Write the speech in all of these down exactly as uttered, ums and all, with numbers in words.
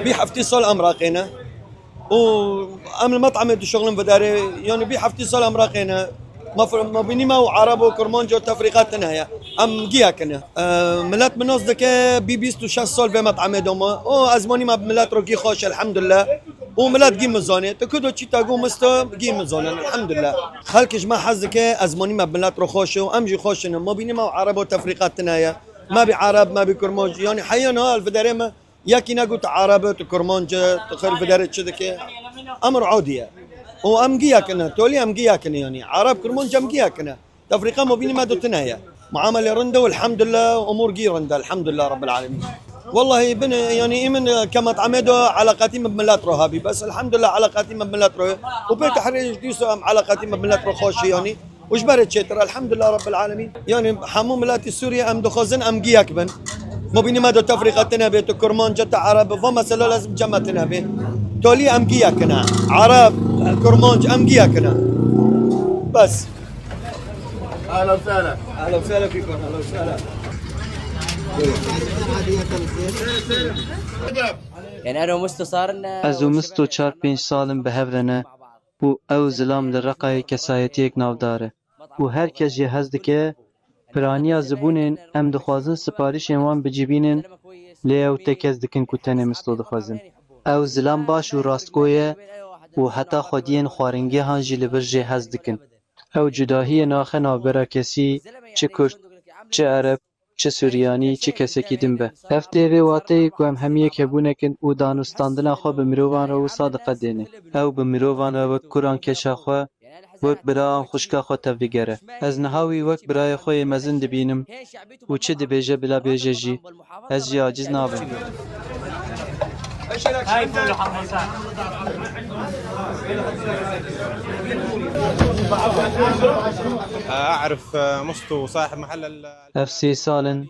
Bî heftê sal em raqê ne. û em li met'emê dişuxulin vidarê, yanî bî heftê sal em raqê ne. Ma fir-, ma bînî me û Ereb û Kurmanc û tefrîqat tune ye. Em giyek ne. E, milet min nas dike, bî bîst û şeş sal vê met'emê de me. Û ezmanî me bi milet re gî xweş, elhamdulillah. Û milet gî min zanê. Tu kudo çî te got misto, gî min zanin, elhamdulillah. Xelk ji me hez dike, ezmanî me bi milet re xweş e û em jî xweş in. Ma bînî me û Ereb û tefrîqat tune ye. Me bî Ereb, me bî Kurmanc, yanî heya niha li vidarê me. Yekî negot tu Ereb e, tu Kurmanc e, tu xêr vidarê çi dike? Emr odî ye. Û em giyek ne, tolî em giyek ne yanî. Ereb, Kurmanc em giyek ne. Tefrîqa mabînî me de tune ye. Muamelê rind e û elhamdulillah, umûr gî rind e, elhamdulillah Rabbil Alemîn. Wellahî bin, yanî î min, e, ke met'emê de eleqatî min bi milet re hebî. Bes elhamdulillah eleqatî min bi milet re. Û pê tehrê ji dîsa em eleqatî min bi milet re xweş e yanî. Û ji berê çêtir, elhamdulillah Rabbil Alemîn. Yanî hemû miletî Sûriyê em dixwazin em giyek bin. Mabînî me de tefrîqe tune bê, tu Kurmanc e, tu Ereb e, va mesela lazim cem me tune bê. Tolî em giyek ne. Ereb, Kurmanc em giyek ne. Bes. Ehlen ve sehlen. Ehlen ve sehlen fikum, ehlen ve sehlen. Yani ero mustu sarın. Ez û Misto çar pênc sal in bi hev re ne. û ew zilam li Reqayê kesayetiyek navdar e û her kes jê hez dike. Piraniya zibûnên em dixwazin siparîşên wan bicibînin, lê ew têkez dikin ku tenê Misto dixwazin. Ew zilam baş û rastgo ye û heta xwediyên xwaringehan jî li vir jê hez dikin. Ew cudahiyê naxe navbera kesî, çi Kurd, çi Ereb, çi Suryanî, çi kesekî din be. Ev tê vê wateyê ku em hemiyek hebûnek in û danûstandina xwe bi mirovan re wisa diqedêne. Ew bi mirovan re wek kuran keça xwe, wek bira an xwişka xwe tevdigere. Ez niha wî wek birayê xwe yê mezin dibînim û çi dibêje bila bêje jî, ez jî aciz nabim. أعرف مستو صاحب محل ال- Ev sê sal in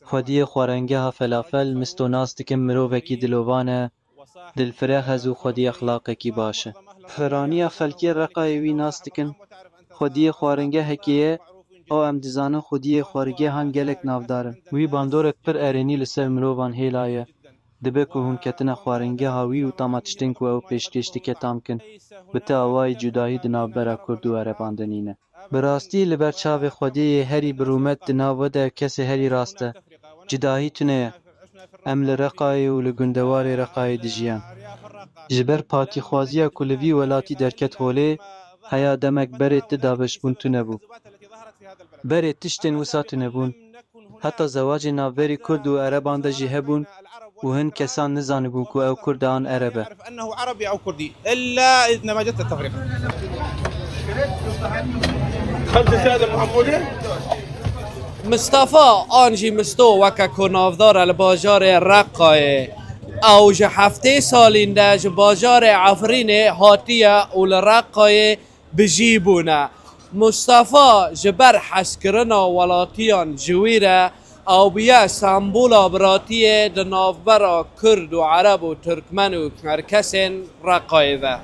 xwediyê xwarengeha Felafel Misto nas dikim, mirovekî dilovan e, dilfireh ez û xwedî exlaqekî baş e. Piraniya xelkê Reqayê wî nas dikin. Xwediyê xwaringehekê ye û em dizanin xwediyê xwaringehan gelek navdar in. Wî bandorek pir erênî li ser mirovan hêlaye. Dibe ku hûn ketine xwaringeha wî û tama tiştên ku ew pêşkêş dike tam kin, bi ti awayî cudahî di navbera Kurd û Ereban de nîne. Bi rastî li ber çavê Xwedê yê herî bi rûmet di nav we de kesê herî rast e. Cudahî tune ye. Em li Reqayê û li gundewarê Reqayê dijiyan. Ji ber partîxwaziya ku li vî welatî derket holê, heya demek berê ti dabeşbûn tune bû. Berê tiştên wisa tune bûn. Heta zewacên navberî Kurd û Ereban de jî hebûn û hin kesan nizanibûn ku ew Kurd e an Ereb e. يعرف أنه عربي أو كردي إلا عندما جت التفرقة. خمسة سادة محمودة. Mistefa an jî Misto weke ku navdar e li bajarê Reqayê. Ew ji heftê salîn de ji bajarê Efrînê hatiye û li Reqayê bijî bûne. Mustafa ji ber hezkirina welatiyan ji wî re ew bûye sembola biratiyê di navbera Kurd û Ereb û Tirkmen û her kesên Reqayê ve.